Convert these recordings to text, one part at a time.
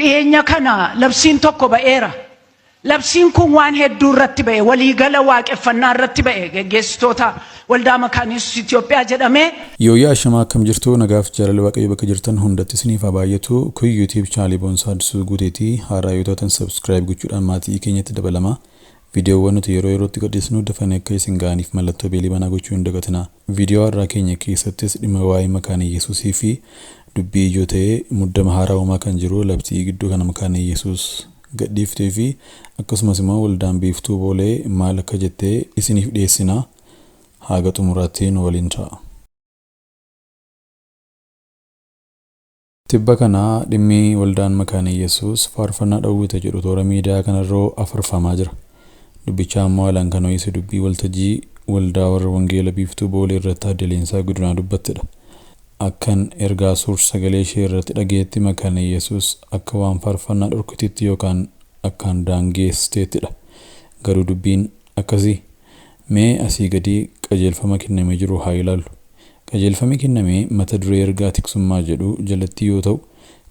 Dhiyeenya kana labsiin tokko ba'eera. Labsiin kun waan hedduu irratti ba'e, waliigala waaqeffannaa irratti ba'e, geggeessitoota Waldaa Makaana Yesuus Itoophiyaa jedhamee. Yooyyaa, ashamaa, akkam jirtu? Nagaaf jaalala Waaqayyo bakka jirtan hundatti isiniif haa baay'atu. Kun YouTube chaanalii Boonsaa Addisuu Guuteetii. Haaraa yoo taatan subscribe gochuudhaan maatii keenyatti dabalama. Viidiyoowwan nuti yeroo yerootti gadhiisnu dafanii akka isin ga'aniif mallattoo beelii banaa gochuu hin dagatinaa. Viidiyoo har'aa keenya keessattis dhimma waa'ee Makaana Yesuusii fi dubbii ijoo ta'ee muddama haaraa uumaa kan jiru labsii gidduu kana Makaana Yesuus gadhiiftee fi akkasumas immoo Waldaan Biiftuu Boolee maal akka jettee isiniif dhiyeessina. Haga xumuraatti nu waliin ta'a. Tibba kana dhimmi Waldaan Makaana Yesuus faarfannaa dhowwite jedhu toora miidiyaa kanarroo afarfamaa jira. Dubbicha ammoo haalaan kan ho'ise dubbii waltajjii Waldaa Warra Wangeela Biiftuu Boolee irratti Aadde Leensaa Gudinaa dubbattedha. Akkan ergaa suur-sagalee ishee irratti dhagayetti Makaana Yesuus akka waan faarfannaa dhorkiteetti yookaan akkaan daangeessiteettidha. Garuu dubbiin akkasii? Mee asii gadi qajeelfama kennamee jiru haa ilaallu. Qajeelfami kenname mata duree Ergaa Tiksummaa jedhu jalatti yoo ta'u,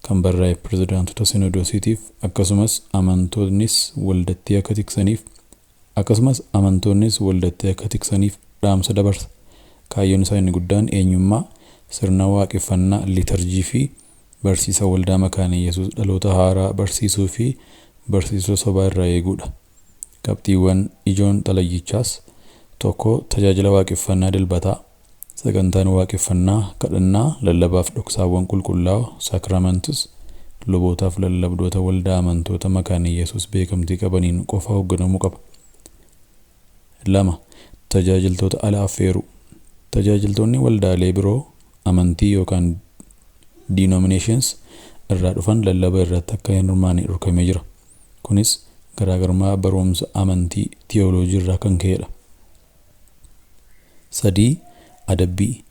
kan barraa'e pirezidaantota Sinodoosiitiif akkasumas amantootnis waldattii akka tiksaniif akkasumas amantoonnis waldattii akka tiksaniif dhaamsa dabarsa. Kaayyoon isaa inni guddaan eenyummaa, sirna waaqeffannaa, litarjii, fi barsiisa Waldaa Makaana Yesuus dhaloota haaraa barsiisuu fi barsiisota sobaa irraa eeguudha. Qabxiiwwan ijoon xalayyichaas, 1 Tajaajila Waaqeffannaa Dilbataa, Sagantaan waaqeffannaa, kadhannaa, lallabaaf dhoksaawwan qulqullaa'oo, sacraments, lubootaaf lallabdoota Waldaa Amantoota Makaana Yesuus beekamtii qabaniin qofa hoogganamuu qaba. 2 Tajaajiltoota ala affeeruu. Tajaajiltoonni waldaalee biroo amantii yookaan denominations irraa dhufan lallaba irratti akka hin hirmaanne dhorkamee jira. Kunis garaagarummaa baruumsa amantii, theology, irraa kan ka'edha. 3 Adabbii.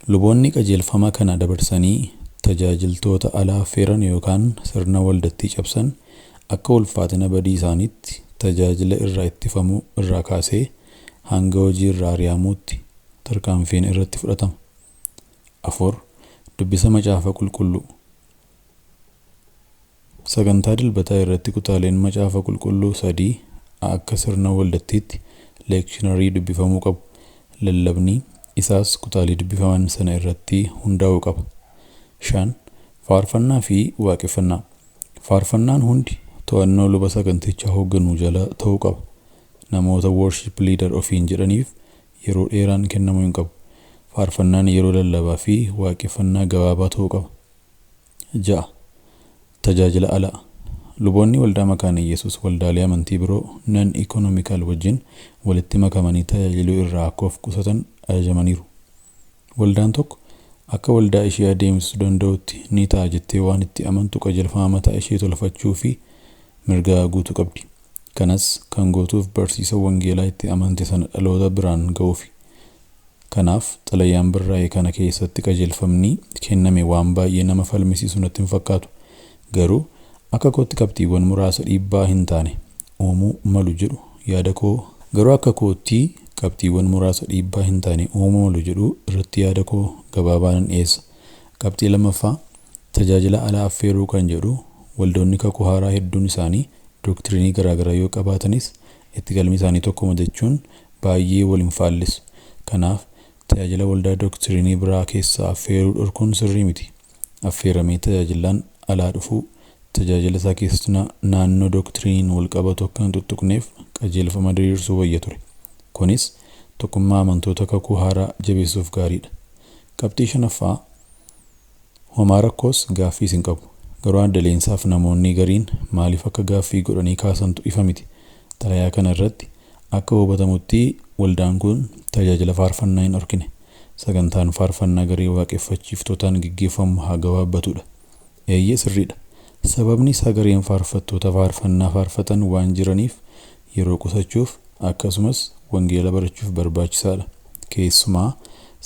Luboonni qajeelfama kana dabarsanii tajaajiltoota ala affeeran yookaan sirna waldattii cabsan akka ulfaatina badii isaaniitti tajaajila irraa ittifamuu irraa kaasee hanga hojii irraa ari'amuutti tarkaanfiin irratti fudhatama. 4 Dubbisa Macaafa Qulqulluu. Sagantaa Dilbataa irratti kutaaleen Macaafa Qulqulluu 3 akka sirna waldattiitti, lectionary, dubbifamuu qabu. Lallabni isaas kutaalee dubbifaman sana irratti hundaa'uu qaba. 5 Faarfannaa fi Waaqeffannaa. Faarfannaan hundi to'annoo luba saganticha hoogganuu jala ta'uu qaba. Namoota worship leader ofiin jedhaniif yeroo dheeraan kennamuu hin qabu. Faarfannaan yeroo lallabaa fi waaqeffannaa gabaabaa ta'uu qaba. 6 Tajaajila Alaa. Luboonni Waldaa Makaana Yesuus waldaalee amantii biroo, non-economical, wajjin walitti makamanii tajaajiluu irraa akka of qusatan ajajamaniiru. Waldaan tokko akka waldaa ishee adeemsisuu danda'utti ni ta'a jettee waan itti amantu qajeelfama mataa ishee tolfachuu fi mirga guutuu qabdi. Kanas kan gootuuf barsiisa wangeelaa itti amante sana dhaloota biraan ga'uufi. Kanaaf xalayaan barraa'e kana keessatti qajeelfamni kenname waan baay'ee nama falmisiisu natti hin fakkaatu. Garuu akka kootti qabxiiwwan muraasa dhiibbaa hin taane uumuu malu jedhu yaada koo Garuu akka kootti qabxiiwwan muraasa dhiibbaa hin taane uumuu malu jedhu irratti yaada koo gabaabaa nan dhiyeessa. Qabxii 2ffaa, Tajaajila alaa affeeruu kan jedhu, waldoonni Kakuu Haaraa hedduun isaanii doktrinii garaagaraa yoo qabaatanis itti galmi isaanii tokkuma jechuun baay'ee wal hin faallessu. Kanaaf tajaajila waldaa doktrinii biraa keessaa affeeruu dhorkuun sirrii miti. Affeeramee tajaajilaan alaa dhufuu tajaajila isaa keessatti naannoo doktriniin wal qabatu akka hin tuttuqneef qajeelfama diriirsuu wayya ture. Kunis tokkummaa amantoota Kakuu Haaraa jabeessuuf gaariidha. Qabxii 5ffaa, Homaa rakkoos gaaffiis hin qabu. Garuu Aadde Leensaaf namoonnii gariin maaliif akka gaaffii godhanii kaasantu ifa miti. Xalayaa kana irratti akka hubatamutti waldaan kun tajaajila faarfannaa hin dhorkine. Sagantaan faarfannaa garee waaqeffachiiftootaan geggeeffamu haa gabaabbatuudha. Eeyyee, sirriidha. Sababni isaa gareen faarfattoota faarfannaa faarfatan waan jiraniif yeroo qusachuuf akkasumas wangeela barachuuf barbaachisaadha. Keessumaa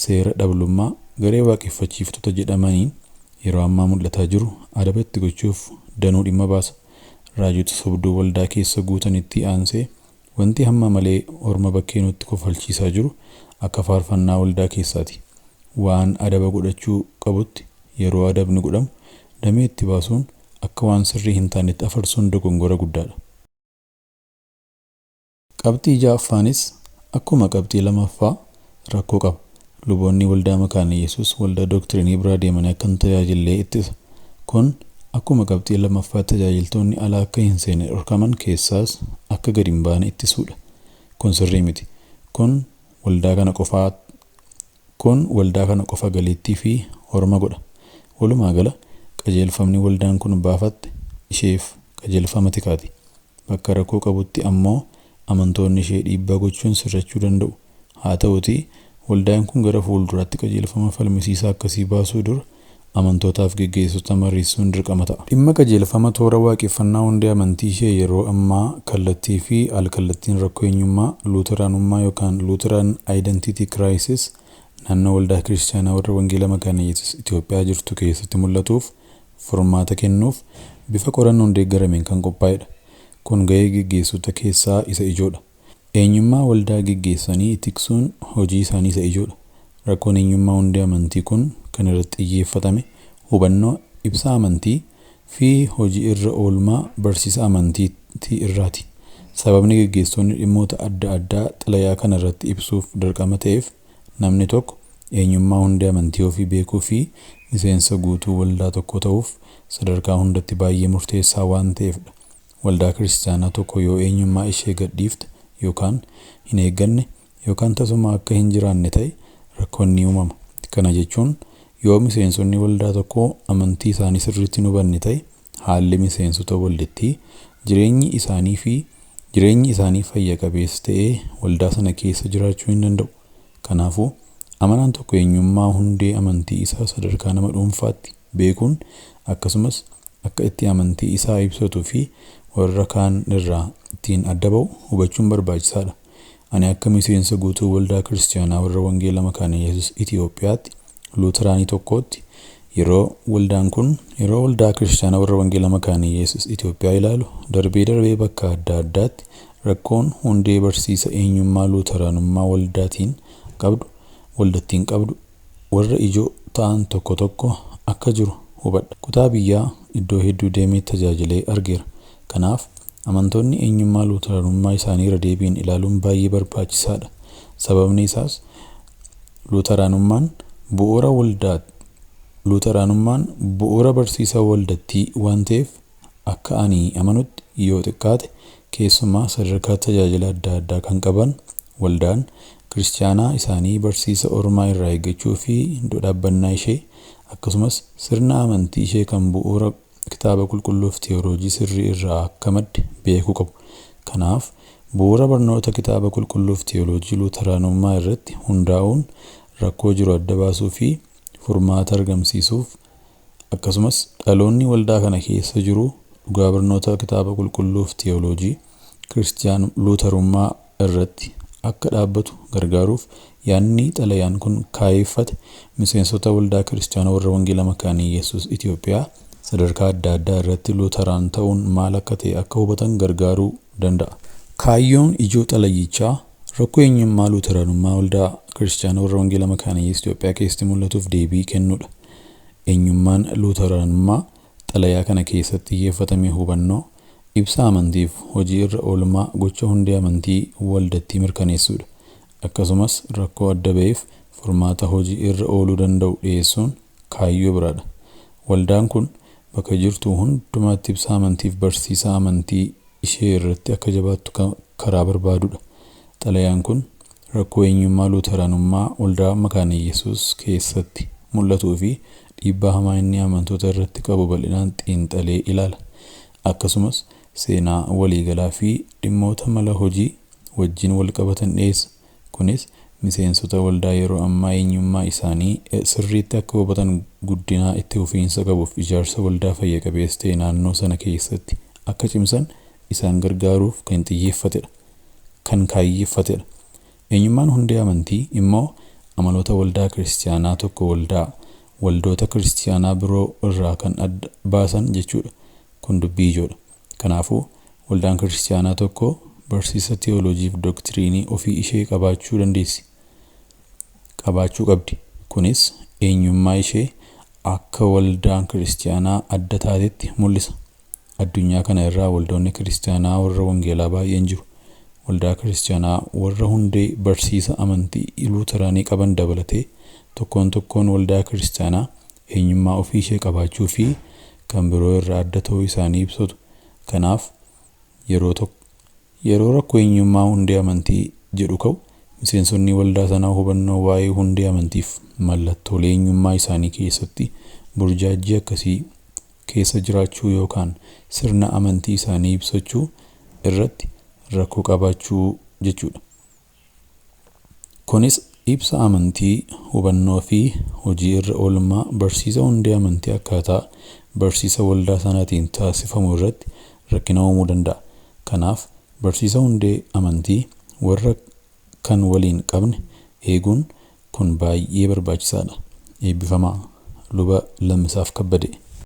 seera dhablummaa garee waaqeffachiiftota jedhamaniin yeroo ammaa mul'ataa jiru adaba itti gochuuf danuu dhimma baasa. Raajota sobduu waldaa keessa guutanitti aansee wanti hamma malee orma bakkee nutti kofalchiisaa jiru akka faarfannaa waldaa keessaati. Waan adaba godhachuu qabutti yeroo adabni godhamu damee itti baasuun akka waan sirrii hin taanetti afarsuun dogongora guddaadha. Qabxii ja'affaanis akkuma qabxii lamaffaa rakkoo qaba. Luboonni waldaa Makaana Yesuus waldaa doktiriinii biraa deemanii akka hin tajaajillee ittisa. Kun akkuma qabxii lamaffaa tajaajiltoonni alaa akka hin seenne dhorkaman keessaas akka gadi hin baane ittisuudha. Kun sirrii miti. Kun waldaa kana qofaa kun waldaa kana qofa galeettii fi horma godha. Walumaa gala qajeelfamni waldaan kun baafatte isheef qajeelfama tikaati. Bakka rakkoo qabutti ammoo amantoonni ishee dhiibbaa gochuun sirrachuu danda'u. Haa ta'utii waldaan kun gara fuulduraatti qajeelfama falmisiisaa akkasii baasuu dura amantootaaf geggeessota mariisuun dirqama ta'a. Dhimma qajeelfama toora waaqeffannaa hundee amantii ishee yeroo ammaa kallattii fi alkallattiin rakkoo eenyummaa Luuteraanummaa yookaan Lutheran Identity Crisis naannoo waldaa kiristaanaa warra Wangeela Makaana Yesuus Itoophiyaa jirtu keessatti mul'atuuf furmaata kennuuf bifa qorannoon deeggarameen kan qophaa'edha. Kun gahee geggeessota keessaa isa ijoodha. Eenyummaa waldaa geggeessanii tiksuun hojii isaanii isa ijoodha. Rakkoon eenyummaa hundee amantii kun kan irratti xiyyeeffatame hubannoo ibsa amantii fi hojii irra oolmaa barsiisa amantii irraati. Sababni geggeessonni dhimmoota adda addaa xalayaa kana irratti ibsuuf dirqama ta'eef namni tokko eenyummaa hundee amantii ofii beekuu fi miseensa guutuu waldaa tokko ta'uuf sadarkaa hundatti baay'ee murteessaa waan ta'eefidha. Waldaa kiristaanaa tokko yoo eenyummaa ishee gadhiifte yookaan hin eegganne yookaan tasuma akka hin jiraanne ta'e rakkoon ni uumama. Kana jechuun yoo miseensonni waldaa tokkoo amantii isaanii sirriitti hin hubanne ta'e haalli miseensota waldittii jireenyi isaanii fi jireenyi isaanii fayya qabeessa ta'ee waldaa sana keessa jiraachuu hin danda'u. Kanaafuu amanaan tokko eenyummaa hundee amantii isaa sadarkaa nama dhuunfaatti beekuun akkasumas akka itti amantii isaa ibsatuu fi warra kaan irraa ittiin adda ba'u hubachuun barbaachisaadha. Ani akka miseensa guutuu waldaa kiristaanaa warra Wangeela Makaana Yesuus Itoophiyaatti Luuteraanii tokkootti yeroo waldaan kun yeroo waldaa kiristaanaa warra Wangeela Makaana Yesuus Itoophiyaa ilaalu darbee darbee bakka adda addaatti rakkoon hundee barsiisa eenyummaa Luuteraanummaa waldaatiin qabdu waldattiin qabdu warra ijoo ta'an tokko tokko akka jiru hubadha. Kutaa biyyaa iddoo hedduu deemee tajaajilee argeera. Kanaaf amantoonni eenyummaa Luuteraanummaa isaanii irra deebiin ilaaluun baay'ee barbaachisaadha. Sababni isaas Luuteraanummaan bu'uura waldaa Luuteraanummaan bu'uura barsiisa waldattii waan ta'eef akka ani amanutti yoo xiqqaate keessumaa sadarkaa tajaajila adda addaa kan qaban waldaan kiristaanaa isaanii barsiisa ormaa irraa eeggachuu fi iddoo dhaabbannaa ishee akkasumas sirna amantii ishee kan bu'uura kitaaba qulqulluuf teoloojii sirrii irraa akka madde beekuu qabu. Kanaaf bu'uura barnoota kitaaba qulqulluuf teoloojii Luuteraanummaa irratti hundaa'uun rakkoo jiru adda baasuu fi furmaata argamsiisuuf akkasumas dhaloonni waldaa kana keessa jiru dhugaa barnoota kitaaba qulqulluuf teoloojii kiristiyaan Luuterummaa irratti akka dhaabbatu gargaaruuf yaadni xalayaan kun kaayyeffate miseensota waldaa kiristaanaa warra Wangeela Makaana Yesuus Itoophiyaa sadarkaa adda addaa irratti Luuteraan ta'uun maal akka ta'e akka hubatan gargaaruu danda'a. Kaayyoon ijoo xalayichaa rakkoo eenyummaa Luuteraanummaa waldaa kiristaanaa warra Wangeela Makaana Yesuus Itoophiyaa keessatti mul'atuuf deebii kennuudha. Eenyummaan Luuteraanummaa xalayaa kana keessatti xiyyeeffatame hubannoo ibsa amantiif hojii irra oolmaa gocha hundee amantii waldattii mirkaneessuudha. Akkasumas rakkoo adda ba'eef furmaata hojii irra ooluu danda'u dhiyeessuun kaayyoo biraadha. Waldaan kun bakka jirtu hundumaatti ibsa amantiif barsiisa amantii ishee irratti akka jabaattu karaa barbaadudha. Xalayaan kun rakkoo eenyummaa Luuteraanummaa waldaa Makaana Yesuus keessatti mul'atuu fi dhiibbaa hamaa inni amantoota irratti qabu bal'inaan xiinxalee ilaala. Akkasumas seenaa waliigalaa fi dhimmoota mala hojii wajjin wal qabatan dhiyeessa. Kunis miseensota waldaa yeroo ammaa eenyummaa isaanii sirriitti akka hubatan guddinaa itti fufiinsa qabuuf ijaarsa waldaa fayya qabeessa ta'e naannoo sana keessatti akka cimsan isaan gargaaruuf kan xiyyeeffatedha. Kan kaayyeeffatedha. Eenyummaan hundee amantii immoo amaloota waldaa kiristaanaa tokko waldaa waldoota kiristaanaa biroo irraa kan adda baasan jechuudha. Kun dubbii ijoodha. Kanaafuu waldaan kiristaanaa tokko barsiisa teoloojii fi doktiriinii ofii ishee qabaachuu dandeessi. Qabaachuu qabdi. Kunis eenyummaa ishee akka waldaan kiristiyaanaa adda taatetti mul'isa. Addunyaa kana irraa waldoonni kiristiyaanaa warra wangeelaa baay'een jiru. Waldaa kiristiyaanaa warra hundee barsiisa amantii Luuteraanii qaban dabalatee tokkoon tokkoon waldaa kiristiyaanaa eenyummaa ofii ishee qabaachuu fi kan biroo irraa adda ta'uu isaanii ibsatu. Kanaaf yeroo rakkoo eenyummaa hundee amantii jedhu ka'u, miseensonni waldaa sanaa hubannoo waa'ee hundee amantiif mallattoolee eenyummaa isaanii keessatti burjaajii akkasii keessa jiraachuu yookaan sirna amantii isaanii ibsachuu irratti rakkoo qabaachuu jechuudha. Kunis ibsa amantii, hubannoo fi hojii irra oolmaa barsiisa hundee amantii akkaataa barsiisa waldaa sanaatiin taasifamu irratti rakkina uumuu danda'a. Kanaaf barsiisa hundee amantii warra kan waliin qabne eeguun kun baay'ee barbaachisaadha. Eebbifamaa. Luba Lammisaaf Kabbadee.